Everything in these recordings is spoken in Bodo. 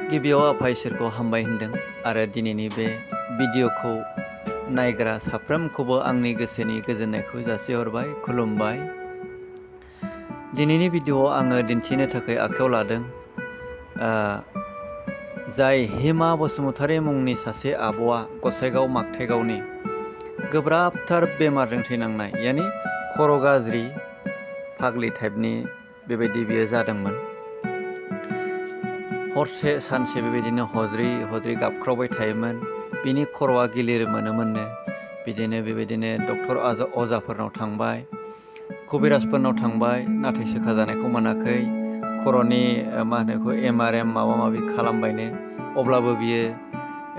गिबियाव आफा इसोरखौ हामबाय होनदों आरो दिनैनि बे भिडिअखौ नायग्रा साफ्रोमखौबो आंनि गोसोनि गोजोननायखौ जासिहरबाय, खुलुमबाय। दिनैनि भिडिअआव आङो दिन्थिनो थाखाय आखायाव लादों जाय हिमा बसुमतारी मुंनि सासे आब'आ गसाइगाव मागथाइगावनि गोब्राबथार बेमारजों थैनांनाय, यानि खर' गाज्रि फाग्लि टाइपनि बेबायदि बियो जादोंमोन। हरसे सानसे बेबायदिनो हज्रि गाबख्रावबाय थायोमोन। बिनि खर'आ गिलिर मोनोमोननो। बिदिनो बेबायदिनो डक्टर अजाफोरनाव थांबाय, कबिराजफोरनाव थांबाय, नाथाय सोखाजानायखौ मोनाखै। खर'नि मा होनो बेखौ MRM माबा माबि खालामबायनो, अब्लाबो बियो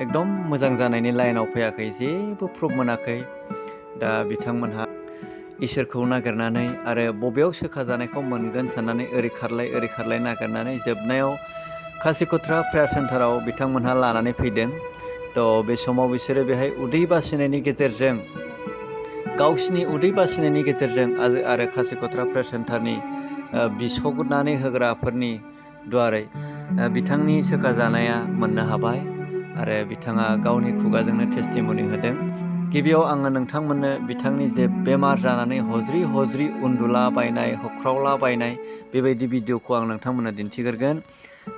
एकदम मोजां जानायनि लाइनाव फैयाखै, जेबो प्रुफ मोनाखै। दा बिथांमोनहा इसोरखौ नागिरनानै आरो बबेयाव सोखाजानायखौ मोनगोन साननानै ओरै खारलाय नागिरनानै जोबनायाव काशिकत्रा प्रेयार सेन्टाराव बिथांमोनहा लानानै फैदों। थ' बे समाव बिसोरो बेहाय उदै बासिनायनि गेजेरजों, गावसिनि उदै बासिनायनि गेजेरजों आरो काशिकत्रा प्रेयार सेन्टारनि बिस'नानै होग्राफोरनि दुवारै बिथांनि सोखाजानाया मोननो हाबाय आरो बिथाङा गावनि खुगाजोंनो टेस्टिमनि होदों। गिबियाव आङो नोंथांमोननो बिथांनि जे बेमार जानानै हज्रि उन्दुलाबायनाय, होख्रावलाबायनाय बेबायदि भिडिअखौ आं नोंथांमोननो दिन्थिग्रोगोन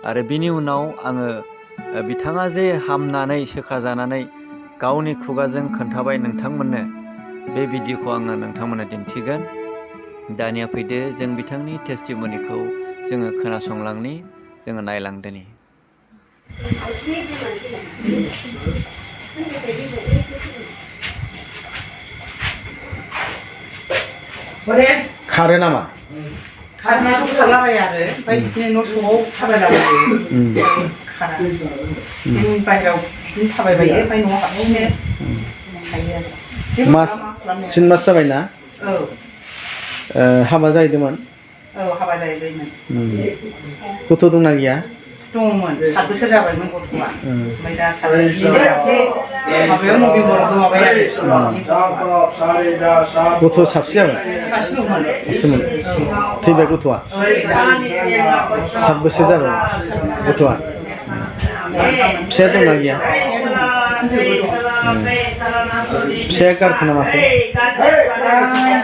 आरो बिनि उनाव आङो बिथाङा जे हामनानै सोखाजानानै गावनि खुगाजों खोन्थाबाय नोंथांमोननो, बे भिडिअखौ आङो नोंथांमोननो दिन्थिगोन। दानिया फैदो जों बिथांनि टेस्टिमनिखौ जोङो खोनासंलांनि, जोङो नायलांदोनि। खारो नामा? खारनायाथ' खारलाबाय आरो ओमफ्राय बिदिनो न' सिङाव थाबायलाबायो। खारा बाहेरायाव बिदिनो थाबायबायो, ओमफ्राय न'आव हाबफिनो थायो आरो। 3 मास जाबायना? औ। हाबा जाहैदोंमोन? औ, हाबा जाहैबायमोन। गथ' दंना गैया? दङमोन, 7 बोसोर जाबायमोन गथ'आ। ओमफ्राय दा माबायाव नभेम्बराव गोमाबाय आरो। गथ' साबसे जाबाय? सासे दंमोन। सासेमोन। थैबाय गथ'आ? 7 बोसोर जाबाय गथ'आ। फिसाया दंना गैया? फिसाया गारखोना माखो?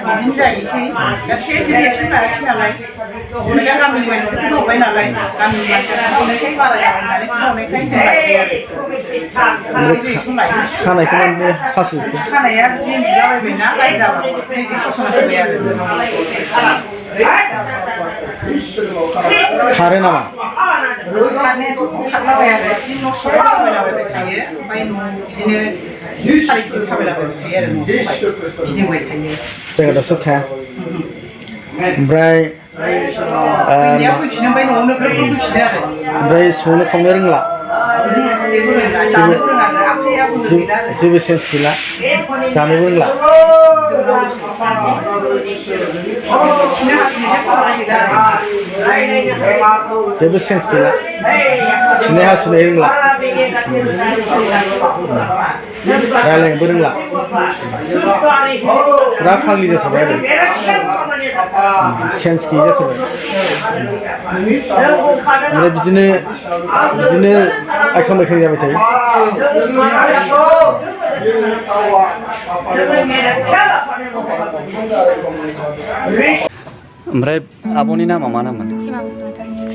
बिदिनो जाहैसै। दा रिएक्सन लायाखै नालाय। दा गामिनि मानसिफोर खोन्थाहरबाय नालाय, गामिनि मानसिया खोन्थाहरनायखाय बारा जाबाय होननानै खोन्थाहरनायखाय जों लायबाय आरो। रिएक्सन लायो। खानायखौ मानो हास'जोबखो? खानाया बिदिनो बुलाबायबायना, गाज्रि जाबाय। बिदि फसंना होबाय आरो। खारो नामा? खारनायाथ' खारलाबाय आरो, बिदिनो न' सिङाव थाबायलाबायबाय थायो। ओमफ्राय बिदिनो सारिथिं थाबायलाबायबाय थायो आरो, न'आवहाय गिदिंबाय थायो। जायगा दावसियाव थाया? ओमफ्राय फैनाया फैफिनो, ओमफ्य न'आवनो ग्रोब फैफिनो आरो। ओमफ्राय संनो खावनो रोंला? जेबो रोंला, जानोबो रोङा आरो, आखाइया बोलो गैला आरो। जेबो सेन्स गैला? जानोबो रोंला? जेबो सेन्स गैला? खिनाय हासुनाय रोंला? रायलायनोबो रोंला? फुरा फाग्लि जाथारबाय आरो, सेन्स गैयि जाथारबाय। ओमफ्राय बिदिनो आइखां बायखां जाबाय थायो? ओमफ्राय आब'नि नामा मा नाममोन?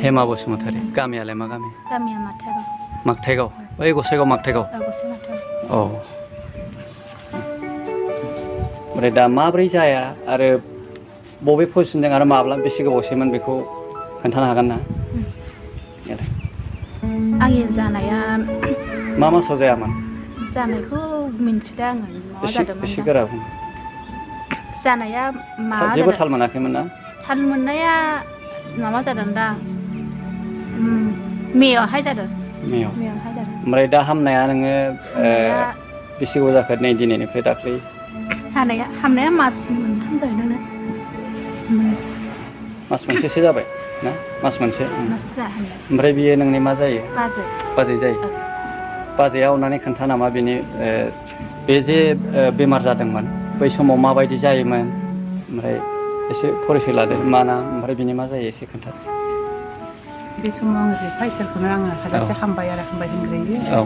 हेमा बसुमतारी। गामियालाय मा गामि? गामिया मागथाइगाव। मागथाइगाव? बै गसाइगाव मागथाइगाव? औ। ओमफ्राय दा माब्रै जाया आरो बबे पजिसनजों आरो माब्ला बेसे गोबावसैमोन बेखौ खोन्थानो हागोन ना? आंनि जानाया मा मासाव जायामोन? जानायखौ मिन्थिला आङो, मा जादोंमोन। एसे गोरा बुं। जानाया मा जेबो थाल मोनाखैमोन ना? थाल मोननाया माबा जादों दा, मेयावहाय जादों। मेयावहाय जादों। ओमफ्राय दा हामनाया नोङो बेसे गोबाव जाखो नै दिनैनिफ्राय दाख्लै? हामनाया मास मोनथाम जाहैदों। मास मोनसेसो जाबाय ना? मास मोनसे। ओमफ्राय बियो नोंनि मा जायो? बाजै जायो। बाजैया अननानै खोन्था नामा बेनि बे जे बेमार जादोंमोन बै समाव माबायदि जायोमोन, ओमफ्राय एसे परिचय लादो मा नाम, ओमफ्राय बिनि मा जायो एसे खोन्था। बे समाव आङो बिफा इसोरखौनो आङो हाजासे हामबाय आरो हामबाय होनग्रोयो औ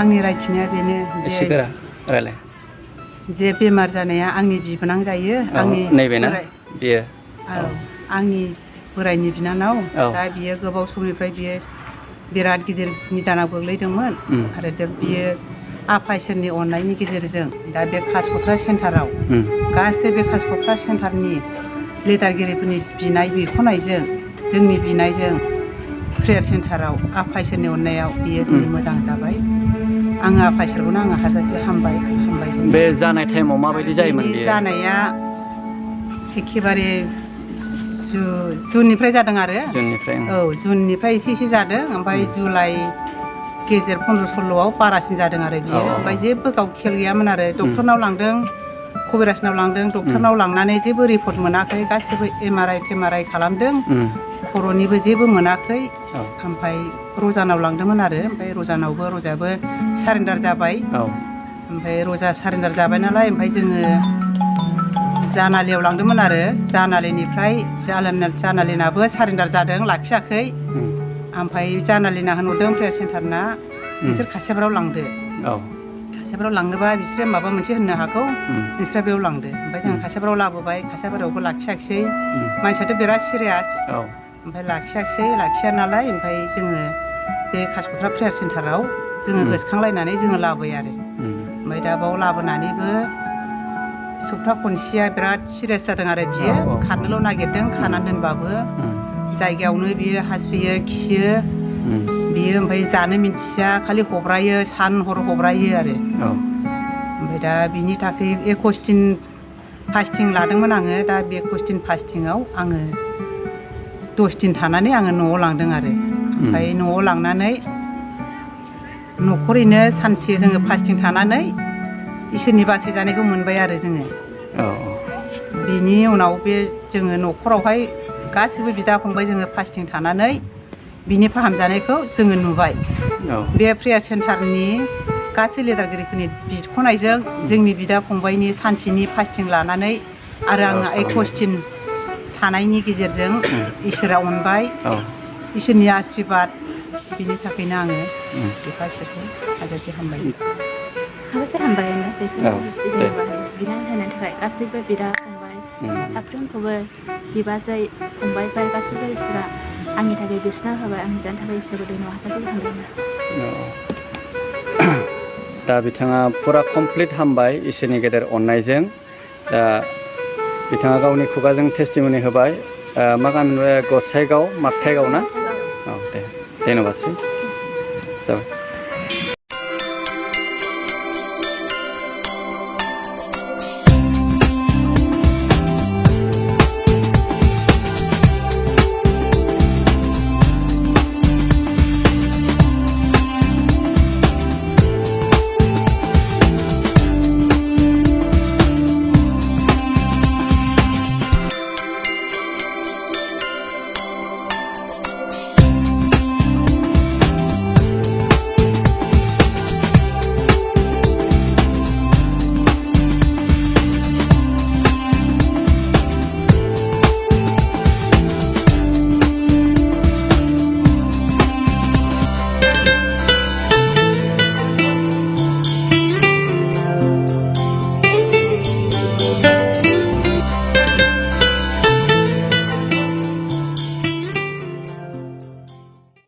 आंनि रायथिनाया बेनो एसे गोरा रायलाय जे बेमार जानाया आंनि बिबोनां जायो आंनि नैबेना बियो औ आंनि बोरायनि बिनानाव औ दा बियो गोबाव समनिफ्राय बियो बिराद गिदिर निदानाव गोग्लैदोंमोन आरो बियो आफा इसोरनि अननायनि गेजेरजों दा बे कासिकत्रा सेन्टाराव गासै बे कासिकत्रा सेन्टारनि लिडारगिरिफोरनि बिनाय बिख'नायजों जोंनि बिनायजों प्रेयार सेन्टाराव आफा इसोरनि अननायाव बियो दिनै मोजां जाबाय आङो आफा इसोरखौनो आङो हाजासे हामबाय बे जानाय टाइमाव माबायदि जायोमोन बेयो जानाया एखेबारे जुननिफ्राय जादों आरो जुननिफ्राय औ जुननिफ्राय एसे जादों ओमफ्राय जुलाइ गेजेर 15-16आव बारासिन जादों आरो बियो ओमफ्राय जेबो गाव खेल गैयामोन आरो डक्टरनाव लांदों कबिराजनाव लांदों डक्टरनाव लांनानै जेबो रिपर्ट मोनाखै गासिबो एमआरआइ खालामदों खर'निबो जेबो मोनाखै ओमफ्राय रजानाव लांदोंमोन आरो ओमफ्राय रजायाबो सारेन्डार जाबाय ओमफ्राय रजा सारेन्डार जाबाय नालाय ओमफ्राय जोङो जानालियाव लांदोंमोन आरो जानालिनिफ्राय जानालिनाबो सारेन्डार जादों लाखियाखै ओमफ्राय जानालिना होनहरदों प्रेयार सेन्टारना नोंसोर खासेबाराव लांदो खासेबाराव लांनोबा बिसोरो माबा मोनसे होननो हागौ नोंस्रा बेयाव लांदो ओमफ्राय जों खासेबाराव लाबोबाय खासेबारावबो लाखियाखिसै मानसियाथ' बिराद सिरियास ओमफ्राय लाखिया नालाय ओमफ्राय जोङो बे कासिकत्रा प्रेयार सेन्टाराव जोङो गोसोखांलायनानै जोङो लाबोबाय आरो ओमफ्राय दा बाव लाबोनानैबो सप्ता खनसेया बिराद सिरियास जादों आरो बियो खारनोल' नागिरदों खानानै दोनबाबो जायगायावनो बियो हासुयो खियो बियो ओमफ्राय जानो मिन्थिया खालि हब्रायो सान हर हब्रायो आरो ओमफ्राय दा बिनि थाखाय 21 दिन फास्टिं लादोंमोन आङो दा बे 21 दिन फास्टिंआव आङो 10 दिन थानानै आङो न'आव लांदों आरो ओमफ्राय न'आव लांनानै न'खरैनो सानसे जोङो फास्टिं थानानै इसोरनि बासै जानायखौ मोनबाय आरो जोङो बिनि उनाव बे जोङो न'खरावहाय गासिबो बिदा फंबाय जोङो फास्टिं थानानै बिनि फाहामजानायखौ जोङो नुबाय बे प्रेयार सेन्टारनि गासै लिडारगिरिफोरनि बिख'नायजों जोंनि बिदा फंबायनि सानसेनि फास्टिं लानानै आरो आङो 21 दिन थानायनि गेजेरजों इसोरा अनबाय इसोरनि आशीर्बाद बिनि थाखायनो आङो बिफा इसोरखौ हाजासे हामबाय बिना होनायनि थाखाय गासैबो बिदा फंबाय साफ्रोमखौबो बिबाजै फंबायफोर गासैबो इसोरा आंनि थाखाय बिसोरना होबाय आंनि जानो थाखाय इसोरखौ दैनाव हाजासे हामबाय दा बिथाङा फुरा कमप्लिट हामबाय इसोरनि गेदेर अननायजों दा बिथाङा गावनि खुगाजों टेस्टिमनि होबाय मा गान गसाइगाव मास्टाइगाव ना औ दे धन्यबादसै जाबाय